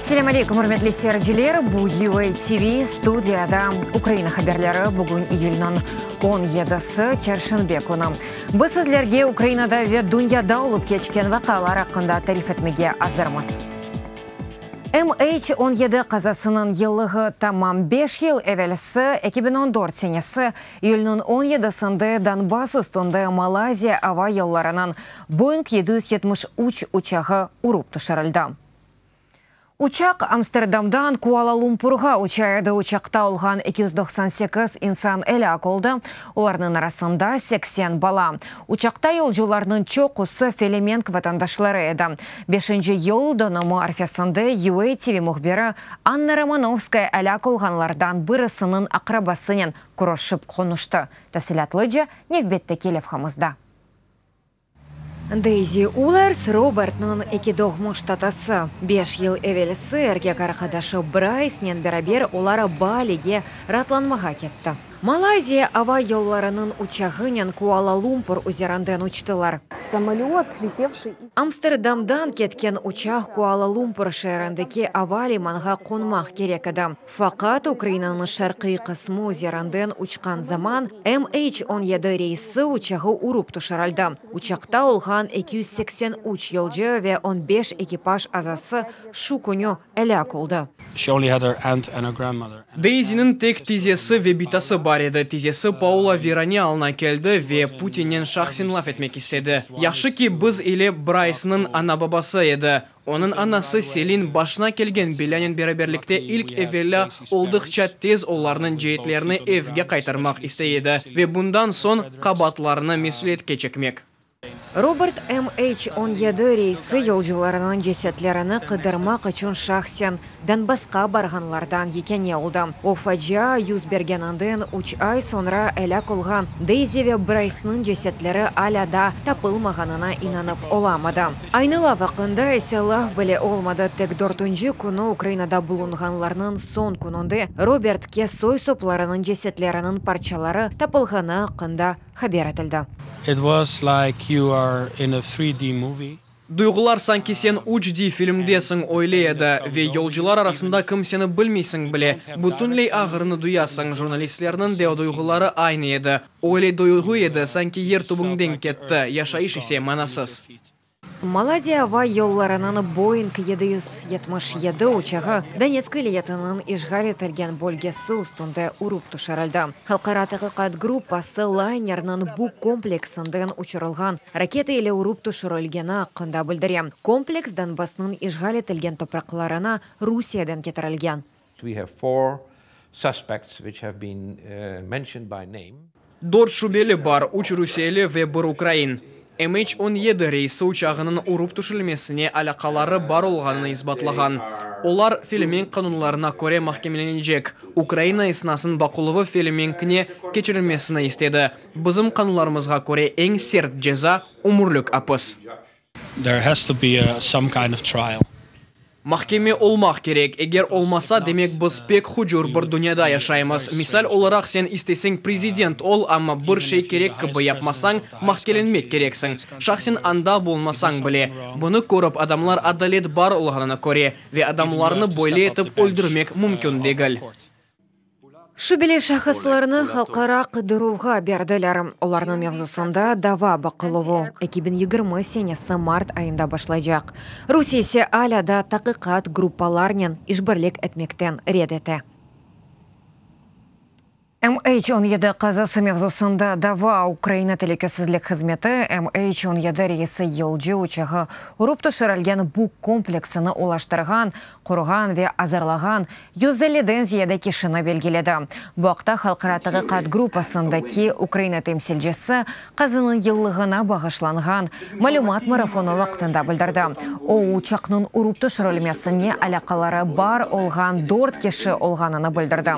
Selâm aleyküm, ürmetli seyirciler! Bu UA TV, studiyada Ukraina haberleri, bugün iyülniñ on yedisi, çarşenbe künü. Biz sizlerge Ukrainada ve dünyada olıp keçken vaqialar aqqında tarif etmege azırmız. MH 17 qazasınıñ yıllığı tamam beş yıl evelsi, 2014 senesi, iyülniñ on yedisinde Donbass üstünde Malayziya ava yollarınıñ Boeing 773 uçağı urıp tüşürildi. Uçaq Amsterdamdan Kuala-Lumpurğa uça edi. Uçaqta olğan 298 insan elâk oldı, olarnıñ arasında 80 bala. Uçaqta yolcularnıñ çoqusı Felemenk vatandaşları edi. Beşinci yıl dönümi arfesinde UA TV mühbiri Anna Romanovskaya elâk olğanlardan birisiniñ aqrabasınen körüşip qonuştı. Tafsilâtlıca nevbetteki levhamızda. Deyzi Ulers, Robertniñ eki doğmuş tatası. Beş yıl evelsi erkek arqadaşı Braysnen beraber olar Balige raatlanmağa ketti. Malayziya ava yollarınıñ uçağınen Kuala-Lumpur üzerinden uçtılar. Amsterdamdan ketken uçaq Kuala-Lumpur şeerindeki ava limanğa qonmaq kerek edi. Faqat Ukrainanıñ şarqiy qısmı üzerinden uçqan zaman MH 17 reysi uçağı urıp tüşürildi. Uçaqta olğan 283 yolcu ve on beş ekipaj azası şu künü elâk oldı. Deyziniñ tek tizesi ve bitası bar edi. Tizesi Paula virane alına keldi ve Putinnen şahsen laf etmek istedi. Yahşı ki, biz ile Braysnıñ ana-babası edi. Onıñ anası Selin başına kelgen belânen beraberlikte ilk evelâ oldıqça tez olarnıñ ceetlerini evge qaytarmaq istey edi ve bundan soñ qabaatlarını mesüliyetke çekmek. Robert MH 17 reysi yolcularınıñ cesetlerini qıdırmaq içün şahsen Donbassqa barğanlardan yekâne oldı. O, facia yüz bergeninden üç ay soñra elâk olğan Deyzi ve Braysnıñ cesetleri alâ daa tapılmağanına inanıp olamadı. Aynı laf aqqında ise laf bile olmadı, tek dörtünci künü Ukrainada bulunğanlarnıñ soñ kününde Robertke soy-soplarınıñ cesetleriniñ parçaları tapılğanı aqqında haber etildi. It was like you are in a 3D movie. Duyğular sanki sen üç D filmdesiñ, öyle edi. Ve yolcular arasında kimseni bilmeysiñ bile. Bütünley ağırını duyasıñ. Jurnalistlerniñ de duyğuları aynı edi. Öyle duyğu edi, sanki yer tübüñden ketti, yaşayış ise manasız. Malayziya ava yollarınıñ Boeing 777 uçağı Donetsk vilâyetiniñ işğal etilgen bölgesi üstünde urıp tüşürildi. Halqara taqiqat gruppası laynerniñ Buk kompleksinden uçurılğan raketa ile urıp tüşürilgeni aqqında bildire. Kompleks Donbassnıñ işğal etilgen topraqlarına Rusiyeden ketirilgen. We have four suspects which have been mentioned by name. Dört şübeli bar, üç rusiyeli ve bir ukrain. MH 17 reysi uçağınıñ urıp tüşürilmesine alâqaları bar olğanını isbatlağan. Olar Felemenk qanunlarına köre mahkemelenecek. Ukraina esnasnıñ baqıluvı Felemenkne keçirilmesini istedi. Bizim qanunlarımızğa köre eñ sert ceza, ömürlik apis. There has to be some kind of trial. Mahkeme olmaq kerek. Eger olmasa, demek biz pek hucur bir dünyada yaşaymız. Misal olaraq, sen isteseñ prezident ol, amma bir şey kerek kibi yapmasañ, mahkelenmek kereksiñ. Şahsen anda bulunmasañ bile. Bunı körip, adamlar adalet bar olğanını köre ve adamlarnı böyle etip öldürmek mümkün degil. Şübeli şahıslarnı halqara qıdıruvğa berdiler. Olarnıñ mevzusında dava baqıluvı 2020 senesi mart ayında başlaycaq. Rusiye ise alâ daa taqiqat gruppalarnen işbirlik etmekten red ete. MH 17 qazası mevzusında dava Ukraina telükesizlik hızmeti MH 17 reysi yolcu uçağı urıp tüşürilgen Buk kompleksini ulaştırğan, qurğan ve azırlağan 150-den ziyade kişini belgiledi. Bu aqta Halqara taqiqat gruppasındaki Ukraina temsilcisi qazanıñ yıllığına bağışlanğan malümat marafonı vaqtında bildirdi. O, uçaqnıñ urıp tüşürilmesine alâqaları bar olğan dört kişi olğanını bildirdi.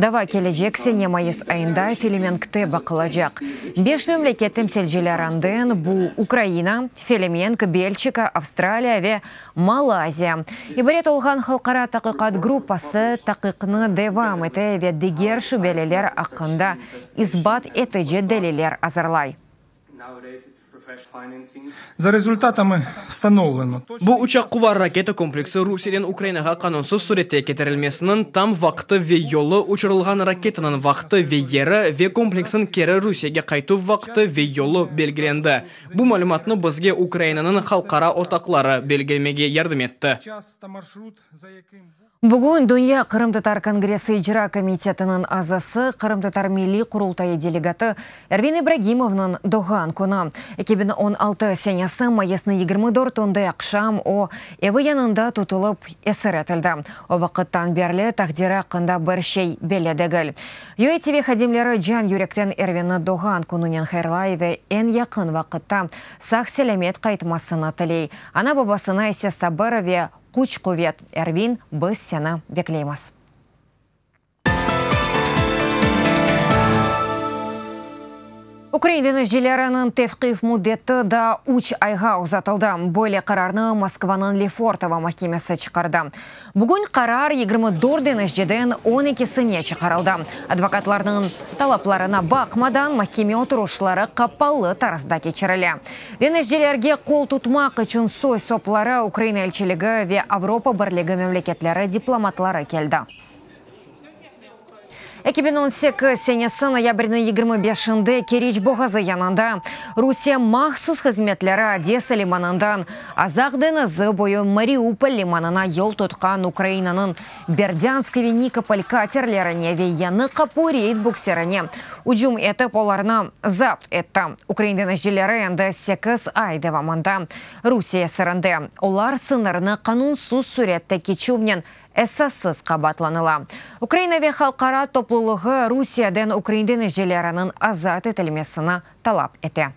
Dava kelecek sene mayıs ayında Felemenkte baqılacaq. Beş memleket temsilcilerinden, bu Ukraina, Felemenk, Belçika, Avstraliya ve Malayziya, ibaret olğan halqara taqiqat gruppası taqiqni devam ete ve diger şübeliler aqqında isbat etici deliller azırlay. За результатами встановлено. Bu uçaqquvar raketa kompleksi Rusiyeden Ukrainağa qanunsız sürette ketirilmesiniñ tam vaqtı ve yolu, uçurılğan raketanıñ vaqtı ve yeri ve kompleksniñ keri Rusiyege qaytuv vaqtı ve yolu belgilendi. Bu malümatnı bizge Ukrainanıñ halqara ortaqları belgilemege yardım etti. Bugün Dünya qırımtatar kongressi icra komitetiniñ azası, Qırımtatar Milliy Qurultayı delegatı Ervin İbragimovnıñ doğğan künü. 2016 senesi mayısnıñ 24-ünde aqşam o, evi yanında tutulıp, esir etildi. O vaqıttan berli taqdiri aqqında bir şey belli degil. UATV hadimleri can-yürekten Ervinni doğğan kününen hayırlay ve eñ yaqın vaqıtta sağ-selâmet qaytmasını tiley. Ana-babasına ise sabır ve Küç-quvet, Ervin, biz seni bekleymiz. Ukrain deñizcileriniñ tevqif müddeti daa üç ayğa uzatıldı. Böyle qararnı Moskvanıñ Lefortovo mahkemesi çıqardı. Bugün qarar 24 deñizciden on ekisine çıqarıldı. Advokatlarnıñ talaplarına baqmadan, mahkeme oturışları qapalı tarzda keçirile. Deñizcilerge qol tutmaq içün soy-sopları, Ukraina elçiligi ve Avropa Birligi memleketleri diplomatları keldi. 2018 senesi noyabrniñ 25-nde Keriç boğazı yanında Rusiye mahsus hızmetleri Odesa limanından Azaq deñizi boyu Mariupol limanına yol tutqan Ukrainanıñ Berdânsk ve Nikopol katerlerine ve Yañı Qapu reyd bukserine ücüm etip, olarnı zapt etti. Ukrain deñizcileri endi sekiz ay devamında Rusiye esirinde. Olar sıñırnı qanunsız sürette keçüvnen esassız qabaatlanıla. Ukraina ve halqara toplulığı Rusiyeden ukrain deñizcileriniñ azat etilmesini talap ete.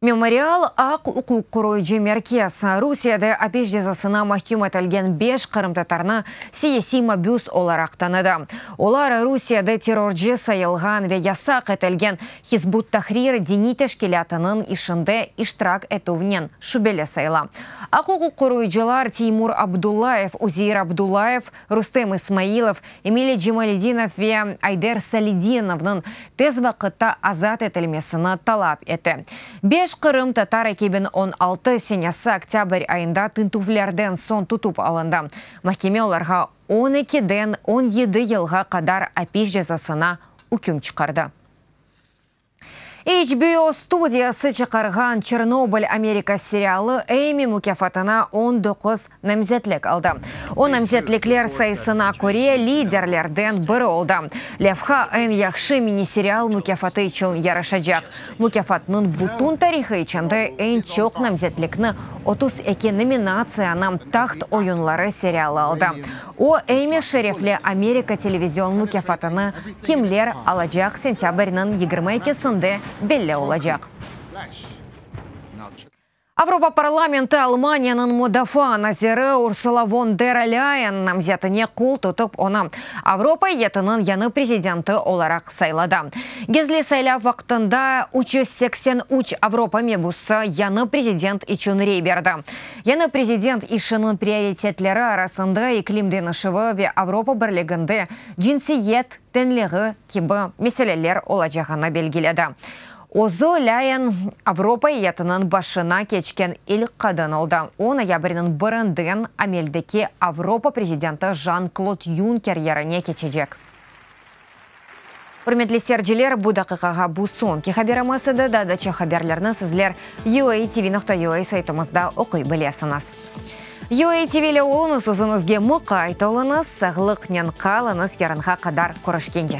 Memorial aq-uquq qoruyıcı merkez, Rusiyede apis cezasına mahküm etilgen beş qırımtatarnı siyasiy mabüs olaraq tanıdı. Olar Rusiyede terrorcı sayılğan ve yasaq etilgen Hizb ut-Tahrir diniy teşkilâtınıñ işinde iştirak etüvnen şübeli sayıla. Aq-uquq qoruyıcılar Teymur Abdullayev, Uzeir Abdullayev, Rustem İsmailov, Emil Cemaledinov ve Ayder Saledinovnıñ tez vaqıtta azat etilmesini talap ete. Beş qırımtatar 2016 senesi oktâbr ayında tintüvlerden soñ tutıp alındı. Mahkeme olarğa on ekiden on yedi yılğa qadar apis cezasına üküm çıqardı. HBO studiyası çıqarğan Çernobıl Amerika serialı Emmy mukâfatına 19 namzetlik aldı. O, namzetlikler sayısına köre liderlerden biri oldı. Levha eñ yahşı miniserial mukâfatı içün yarışacaq. Mukâfatnıñ bütün tarihı içinde eñ çoq namzetlikni, 32 nominatsiyanı, Taht oyunları serialı aldı. O, Emmy şerefli Amerika televizion mukâfatını kimler alacaq sentâbrniñ 22-sinde belli olacaq. Avropa parlamenti Almaniyanıñ mudafaa naziri Ursula von der Lâyen namzetine qol tutıp, onı Avropa Eyyetiniñ yañı prezidenti olaraq sayladı. Gizli saylav vaqtında 383 Avropa mebusı yañı prezident içün rey berdi. Yañı prezident işiniñ prioritetleri arasında iklim deñişüvi ve Avropa Birliginde cinsiyet teñliği kibi meseleler olacağını belgiledi. Özü Lâyen Avropa Eyyetiniñ başına keçken ilk qadın oldı. O, noyabrniñ birinden ameldeki Avropa prezidenti Jan-Klod Yunker yerine keçecek. Ürmetli seyirciler, bu daqiqağa bu soñki haberimiz edi. Daa da çoq haberlerni sizler uatv.ua saytımızda oquy bilesiñiz. UATV ile oluñız, özüñizge muqayt oluñız, sağlıqnen qalıñız, yarınğa qadar körüşkence.